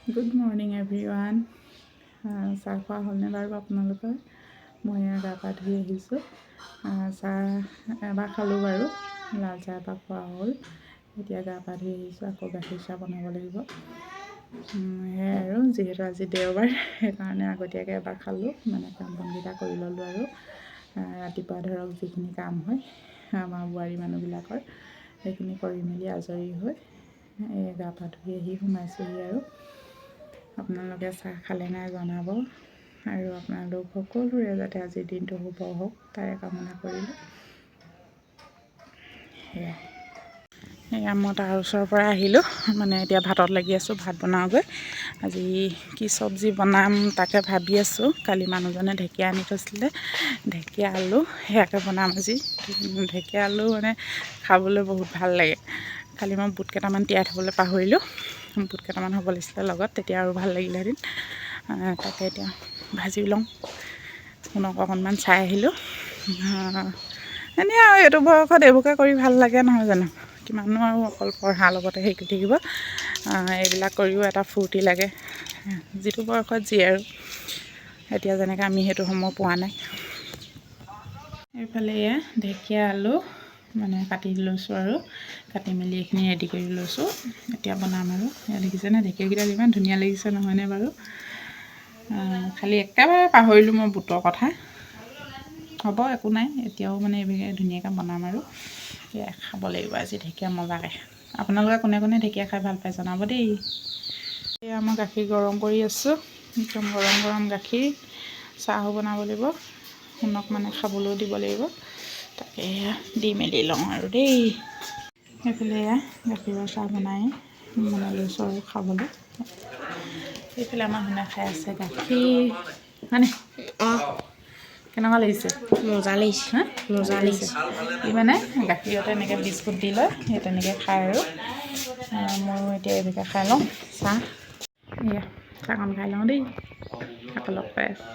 Good morning everyone. চাহ খোৱা হ'লনে বাৰু আপোনালোকৰ? মই এয়া গা পা ধুই আহিছোঁ। চাহ এবাৰ খালোঁ বাৰু, লাল চাহ এবাৰ খোৱা হ'ল। এতিয়া গা পা ধুই আহিছোঁ, আকৌ গাখীৰ চাহ বনাব লাগিব। সেয়াই আৰু, যিহেতু আজি দেওবাৰ, সেইকাৰণে আগতীয়াকৈ এবাৰ খালোঁ, মানে কাম বনকেইটা কৰি ল'লোঁ আৰু ৰাতিপুৱা ধৰক যিখিনি কাম হয় আমাৰ বোৱাৰী মানুহবিলাকৰ, সেইখিনি কৰি মেলি আজৰি হৈ এই গা পা ধুই আহি সোমাইছোঁহি। আৰু আপোনালোকে চাহ খালে নাই জনাব আৰু আপোনালোক সকলোৰে যাতে আজিৰ দিনটো শুভ হওক, তাৰে কামনা কৰিলোঁ। সেয়াই। এয়া মই তাৰ ওচৰৰ পৰা আহিলোঁ, মানে এতিয়া ভাতত লাগি আছোঁ, ভাত বনাওঁগৈ। আজি কি চব্জি বনাম তাকে ভাবি আছোঁ। কালি মানুহজনে ঢেকীয়া আনি থৈছিলে, ঢেকীয়া আলু সেয়াকে বনাম আজি। ঢেকীয়া আলু মানে খাবলৈ বহুত ভাল লাগে। কালি মই বুট কেইটামান তিয়াই থ'বলৈ পাহৰিলোঁ। বুট কেইটামান হ'ব লাগিছিলে লগত, তেতিয়া আৰু ভাল লাগিলেহেঁতেন। তাকে এতিয়া ভাজি লওঁ। সোণক অকণমান চাই আহিলোঁ। এনেই আৰু এইটো বয়সত এইবোৰকে কৰি ভাল লাগে, নহয় জানো? কিমাননো আৰু অকল পঢ়াৰ লগতে হেৰি কৰি থাকিব? এইবিলাক কৰিও এটা ফূৰ্তি লাগে, যিটো বয়সত যি আৰু। এতিয়া যেনেকৈ আমি সেইটো সময় পোৱা নাই। এইফালে এয়া ঢেকীয়া আলু মানে কাটি লৈছোঁ আৰু কাটি মেলি এইখিনি ৰেডি কৰি লৈছোঁ, এতিয়া বনাম। আৰু এয়া দেখিছেনে, ঢেকীয়াকেইডাল ইমান ধুনীয়া লাগিছে, নহয়নে বাৰু? খালি একেবাৰে পাহৰিলোঁ মই বুটৰ কথা। হ'ব, একো নাই। এতিয়াও মানে এইভাগে ধুনীয়াকৈ বনাম আৰু এয়া খাব লাগিব আজি ঢেকীয়া মজাকৈ। আপোনালোকে কোনে কোনে ঢেকীয়া খাই ভাল পায় জনাব দেই। এয়া মই গাখীৰ গৰম কৰি আছোঁ, একদম গৰম গৰম গাখীৰ। চাহো বনাব লাগিব, সোণক মানে খাবলৈও দিব লাগিব। তাকে এয়া দি মেলি লওঁ আৰু দেই। সেইফালে এয়া গাখীৰৰ চাহ বনাই মানে লৈছোঁ আৰু খাবলৈ। এইফালে আমাৰ সোণে খাই আছে গাখীৰ। হয়নে? অঁ। কেনেকুৱা লাগিছে? মজা লাগিছে। হা? মজা লাগিছে। ই মানে গাখীৰতে এনেকৈ বিস্কুট দি লয়, সেই তেনেকৈ খায়। আৰু ময়ো এতিয়া এইভাগে খাই লওঁ চাহ। এয়া চাহকণ খাই লওঁ দেই, আকৌ লগ পাই আছোঁ।